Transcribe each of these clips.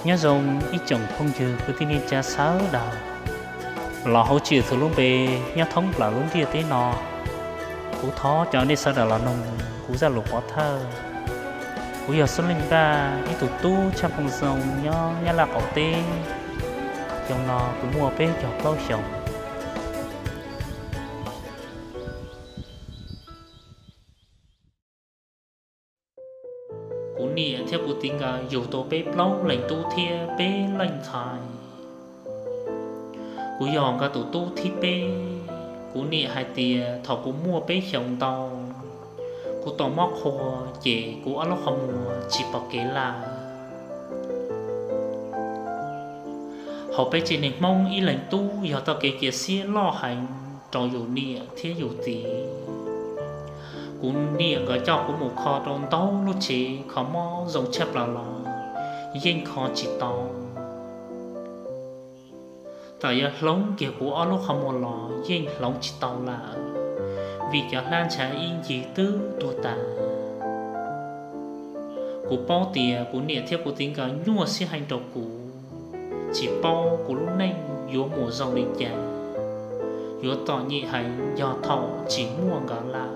Nyob zoo ib tsoom phooj ywg kwv tij neej tsa sawv daws los hauv Tswv Yexus lub npe nyob thoob plaws lub ntiaj teb no. Kuv thov caw nej sawv daws los mloog kuv zaj lus pov thawj. Kuv yog Xub Leej Npaj, ib tug tub tshaj phooj xoo nyob Nyab Laj qaum teb. Xyoo no kuv muaj peb caug plaub xyoos. Kuv niam thiab kuv txiv nkawd yug tau peb plaub leeg tub thiab peb leej ntxhais. Kuv yog nkawd tus tub thib peb. Kuv niam hais tias thaum kuv muaj peb xyoos ntau, kuv tau mob qhua, ces kuv ob lub qhov muag tsis pom kev lawm. Hauv peb tsev neeg Hmoob ib leeg tub yog txoj kev cia siab loj heev rau yus niam thiab yus txiv. Kuv niam nkawd coj kuv mus kho rau ntau lub tsev kho mob zoo tshaj plaws los yeej kho tsis tau. Txawm yuav hloov kiag kuv ob lub qhov muag los yeej hloov tsis tau lawm, vim cov hlab ntshav ib ncig twb tuag tas. Kuv paub tias kuv niam thiab kuv txiv nkawd nyuaj siab heev rau kuv, tsis paub kuv lub neej yuav mus zoo li cas, yuav txom nyem heev yog thaum tsis muaj nkawd lawm.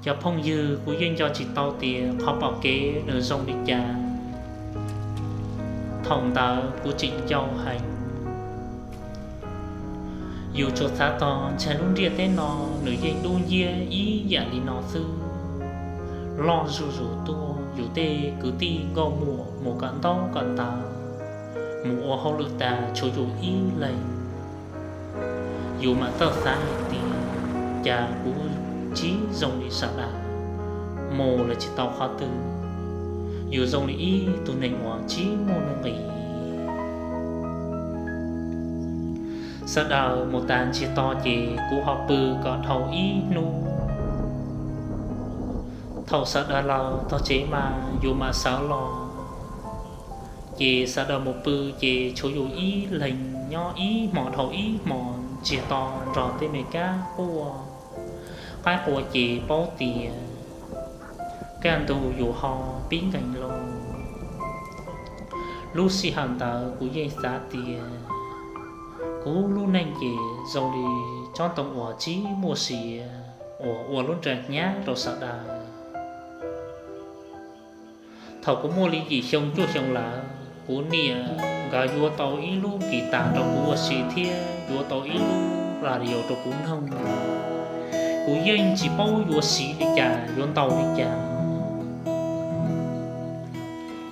Cov phooj ywg, kuv yeej nco tsis tau tias qhov pom kev nws zoo li cas. Thaum ntawd kuv tseem ncau heev. Yus tsuas xav tog ntshai lub ntiaj teb no nws yeej dub nciab ib yam li no xwb, loj zuj zus tuaj, yus tej kwv tij nkauj muam mus kawm ntaub kawm ntawv, mus ua hauj lwm tas tshuav yus ib leeg. Yus mam txawj xav hais tias, cas kuv tsis zoo li sawv daws, mus los tsis tau qhov twg, yus zoo li ib tug neeg uas tsis muaj nuj nqis. Sawv daws mus tas ntsiag to ces kuv ho pw kom dhau ib hnub. Thaum sawv daws los txog tsev mas yus mam sawv los, ces sawv daws mus pw ces tshuav yus ib leeg nyob ib hmos dhau ib hmos ntsiag to nrog tej me kab quaj. Qaib qua ces paub tias kaj ntug yus ho pib nkees lawm. Lub sij hawm ntawd kuv yeej xav tias kuv lub neej ces zoo li tsob ntoo uas tsis muaj sia uas ua lub nra hnyav rau sawv daws. Thaum kuv muaj li yim xyoo cuaj xyoo lawm, kuv niam nkawd yuav tau ib lub kis tas rau kuv ua si thiab yuav tau ib lub radio rau kuv mloog. Kuv yeej tsis paub yuav siv li cas yuav ntaus li cas.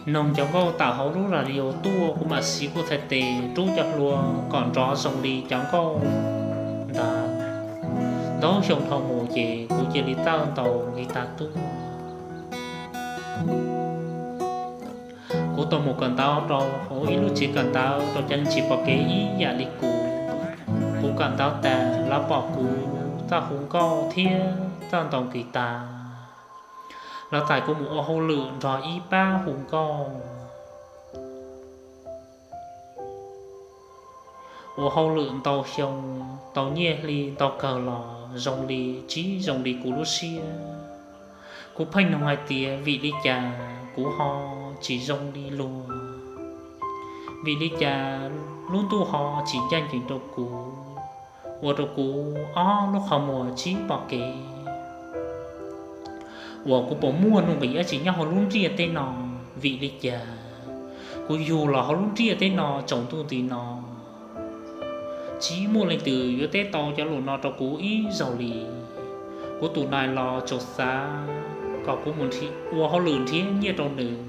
Mloog cov nkauj tawm hauv lub radio tuaj kuv mam siv kuv txhais tes rub cov hlua kom nrov zoo li cov nkauj ntawd. Ntau xyoo dhau mus ces kuv cia li txawj ntaus kis tas tuaj. Kuv tau mus kawm ntawv rau hauv ib lub tsev kawm ntawv rau cov neeg tsis pom kev ib yam li kuv. Kuv kawm ntawv tas lawv pom kuv txawj hu nkauj thiab txawj ntaus kis tas, lawv txais kuv mus ua hauj lwm nrog ib pab hu nkauj. Ua hauj lwm ntau xyoo, tau nyiaj hli ntau kawg los zoo li tsis zoo li kuv lub siab. Kuv pheej nug hais tias vim li cas kuv ho tsis zoo li luag, vim li cas lub ntuj ho tsis ncaj ncees rau kuv, ua rau kuv ob lub qhov muag tsis pom kev. Uas kuv puas muaj nuj nqis dab tsi nyob hauv lub ntiaj teb no? Vim li cas kuv yug los hauv lub ntiaj teb no tsaus ntuj nti no, tsis muaj leej twg yuav teb tau cov lus no rau kuv ib zaug li. Kuv tus nais los tsuas xav kom kuv mus ua hauj lwm nrhiav nyiaj rau nws.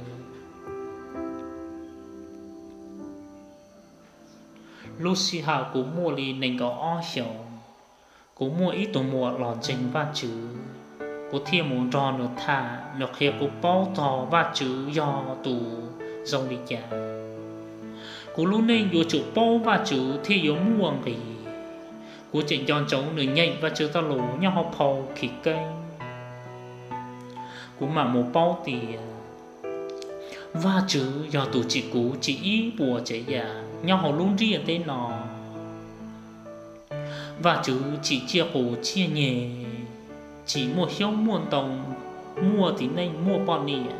Lub sij hawm kuv muaj li nees nkaum ob xyoos, kuv muaj ib tug muam los ntseeg Vajtswv, kuv thiaj mus nrog nws tham, nws qhia kuv paub txog Vajtswv yog tus zoo li cas. Kuv lub neej yuav tsum paub Vajtswv thiaj yuav muaj nqis. Kuv tseem nco ntsoov nws nyeem Vajtswv txoj lus nyob hauv phau Chiv Keeb. Kuv mam mus paub tias Vajtswv yog tus tsim kuv tsim ib puas tsav yam nyob hauv lub ntiaj teb no. Vajtswv tsim tsiaj qus tsiaj nyeg, tsim muaj xyoob muaj ntoo, muaj txiv neej muaj poj niam,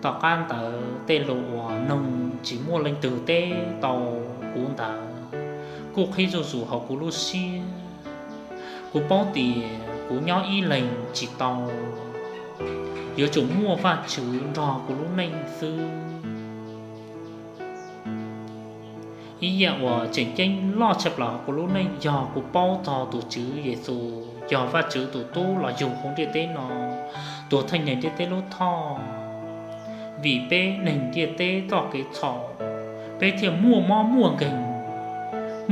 Tom qab ntawd tej lus uas noog tsis muaj leej twg teb tau kuv ntawd kuj qhib zuj zus hauv kuv lub siab. Kuv paub tias kuv nyob ib leeg tsis tau, yuav tsum muaj Vajtswv nrog kuv lub neej xwb. Ib yam uas tseem ceeb loj tshaj plaws hauv kuv lub neej yog kuv paub txog tus Tswv Yexus yog Vajtswv tus tub los yug hauv ntiaj teb no, tuag theej neeg ntiaj teb lub thoj, vim peb neeg ntiaj teb txoj kev txhaum, peb thiaj muaj mob muaj nkeeg,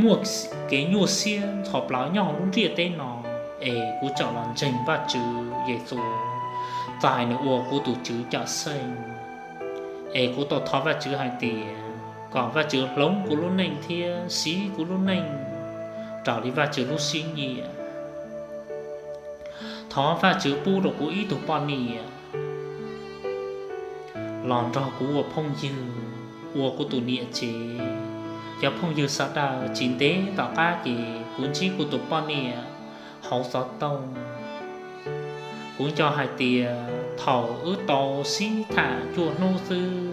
muaj kev nyuaj siab ntxhov plawv nyob hauv lub ntiaj teb no, es kuv txawm los ntseeg Vajtswv Yexus, txais nws ua kuv tus Tswv cawm seej. Es kuv tau thov Vajtswv hais tias kom Vajtswv hloov kuv lub neej thiab siv kuv lub neej raws li Vajtswv lub siab nyiam. Thov Vajtswv pub rau kuv ib tug poj niam los nrog kuv ua phooj ywg, ua kuv tus niam tsev. Cov phooj ywg sawv daws, tsis ntev tom qab ces kuv ntsib kuv tus poj niam hauv xov tooj. Kuv nco hais tias thaum wb tau sib tham cuaj hnub xwb,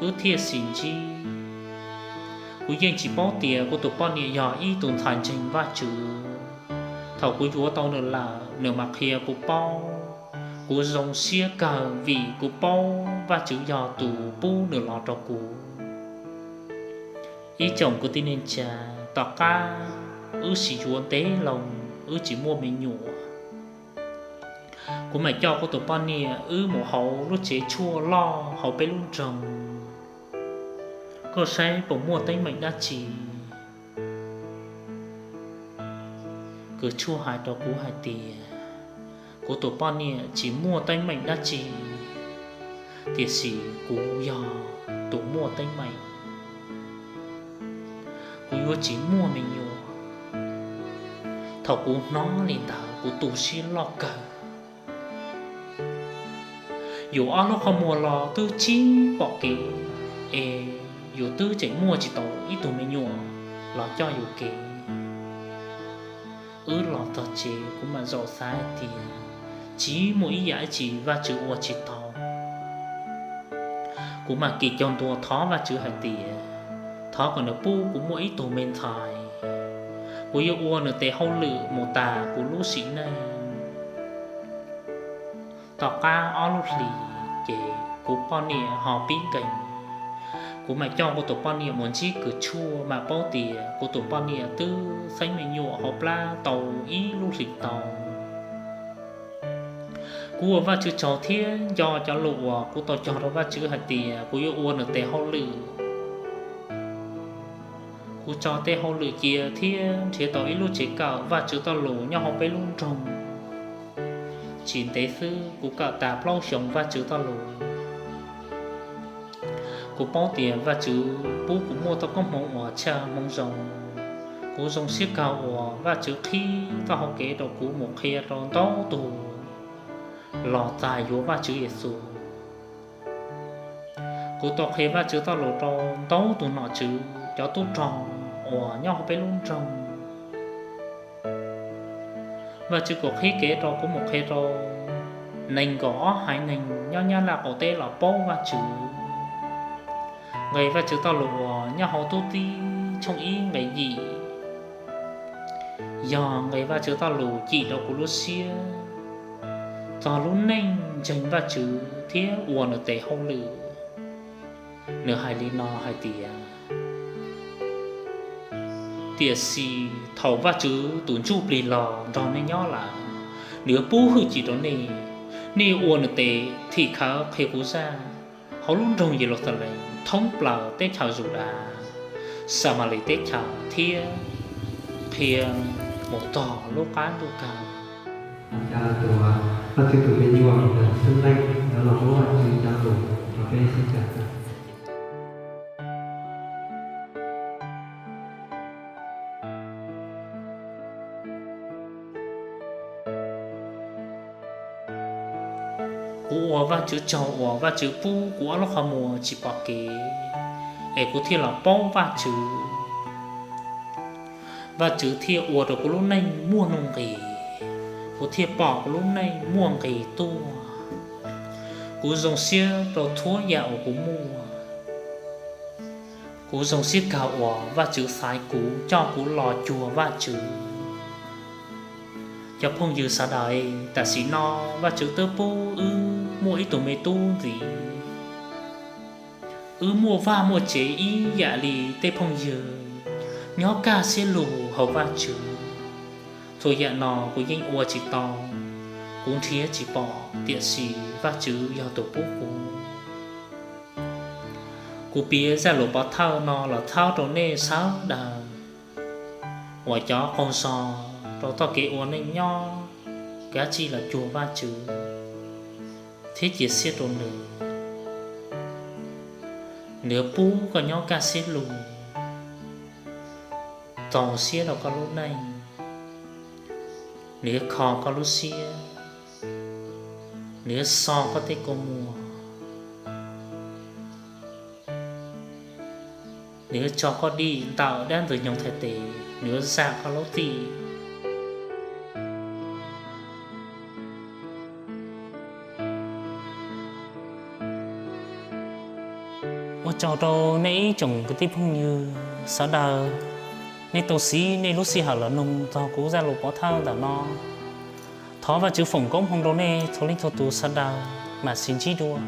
wb thiaj sib ntsib. Kuv yeej tsis paub tias kuv tus poj niam yog ib tug ntxhais ntseeg Vajtswv. Thaum kuv yuav tau nws lawm, nws mam qhia kuv paub. Kuv zoo siab kawg vim kuv paub Vajtswv yog tus pub nws los rau kuv. Ib tsoom kwv tij neej tsa, tom qab wb sib yuav ntev loo, wb tsis muaj me nyuam. Kuv mam coj kuv tus poj niam wb mus hauv lub tsev tshuaj loj hauv peb lub nroog, koj saib puas muaj teeb meem dab tsi. Kws tshuaj hais rau kuv hais tias kuv tus poj niam tsis muaj teeb meem dab tsi, tiam sis kuv yog tus muaj teeb meem, kuv yuav tsis muaj me nyuam. Thaum kuv hnov li ntawd kuv tu siab loj kawg. Yus ob lub qhov muag los twb tsis pom kev, es yus twb tseem muaj tsis tau ib tug me nyuam los coj yus kev. Wb los txog tsev kuv mam zaum xav hais tias tsis muaj ib yam dab tsi Vajtswv ua tsis tau. Kuv mam kis caug ntua thov Vajtswv hais tias thov kom nws pub kuv muaj ib tug me ntxhais, kuv yuav ua nws tes hauj lwm mus tas kuv lub sim neej. Tom qab ob lub hlis ces kuv poj niam ho pib nkees. Kuv mam coj kuv tus poj niam mus ntsib kws tshuaj mam paub tias kuv tus poj niam twb xeeb me nyuam hauv plab tau ib lub hlis tau. Kuv ua Vajtswv tsaug thiab nco cov lus uas kuv tau cog rau Vajtswv hais tias kuv yuav ua nws tes hauj lwm. Kuv tso tej hauj lwm cia thiab nrhiav tau ib lub tsev kawm Vajtswv txoj lus nyob hauv peb lub nroog. Tsis ntev xwb kuv kawm tas plaub xyoos Vajtswv txoj lus. Kuv paub tias Vajtswv pub kuv muaj txoj koob hmoov uas tshaj hmoov zoo. Kuv zoo siab kawg uas Vajtswv qhib txoj hau kev rau kuv mus qhia rau ntau tug los txais yuav Vajtswv Yexus. Kuv tau qhia Vajtswv txoj lus rau ntau tus nom tswv, cov tub rog uas nyob hauv peb lub nroog. Vajtswv kuj qhib kev rau kuv mus qhia rau nees nkaum ob haiv neeg nyob Nyab Laj qaum teb los paub Vajtswv. Nqe Vajtswv txoj lus uas nyob hauv Tub Txib tshooj ib nqe yim yog nqe Vajtswv txoj lus cim rau kuv lub siab txog lub neej ntseeg Vajtswv thiab ua nws tes hauj lwm. Nws hais li no hais tias, tiam sis thaum Vajtswv tus Ntsuj Plig los nrog nej nyob lawm, nws yuav pub hwj chim rau nej. Nej ua nws tes thim khawv qhia kuv zaj hauv lub nroog Yeluxalees, thoob plaws teb chaws Yudas, Xamalis teb chaws thiab qhia mus txog lub qab ntuj kawg. Cas tus Vajtswv tus me nyuam ntawm xeeb leej yuav los muab Vajtswv cov lus rau peb sib cog. Kuv ua Vajtswv tsaug uas Vajtswv pub kuv ob lub qhov muag tsis pom kev, es kuv thiaj los paub Vajtswv. Vajtswv thiaj ua rau kuv lub neej muaj nuj nqis, kuv thiaj pom kuv lub neej muaj nqis tuaj. Kuv zoo siab rau txhua yam uas kuv muaj. Kuv zoo siab kawg uas Vajtswv xaiv kuv coj kuv los cuag Vajtswv. Cov phooj ywg sawv daws, tam sim no Vajtswv twb pub wb muaj ib tug me tub ntxiv. Wb muaj vaj muaj tsev ib yam li tej phooj ywg, nyob kaj siab lug hauv Vajtswv. Txhua yam no kuv yeej ua tsis tau, kuv nrhiav tsis pom, tiam sis Vajtswv yog tus pub kuv. Kuv piav zaj lus pov thawj no los txhawb rau nej sawv daws uas cov qaug zog rau txoj kev ua neej nyob, kav tsij los cuag Vajtswv thiab cia siab rau nws. Nws yuav pub koj nyob kaj siab lug, txaus siab rau koj lub neej. Nws yuav kho koj lub siab, nws yuav so koj tej kua muag, nws yuav tso koj dim ntawm dab ntxwg nyoog thaj tes, nws yuav zam koj lub txim. Ua tsaug rau nej ib tsoom kwv tij phooj ywg sawv daws, nej tau siv nej lub sij hawm los mloog txog kuv zaj lus pov thawj ntawm no. Thov Vajtswv foom koob hmoov rau nej txhua leej txhua tus sawv daws, mam sib ntsib dua.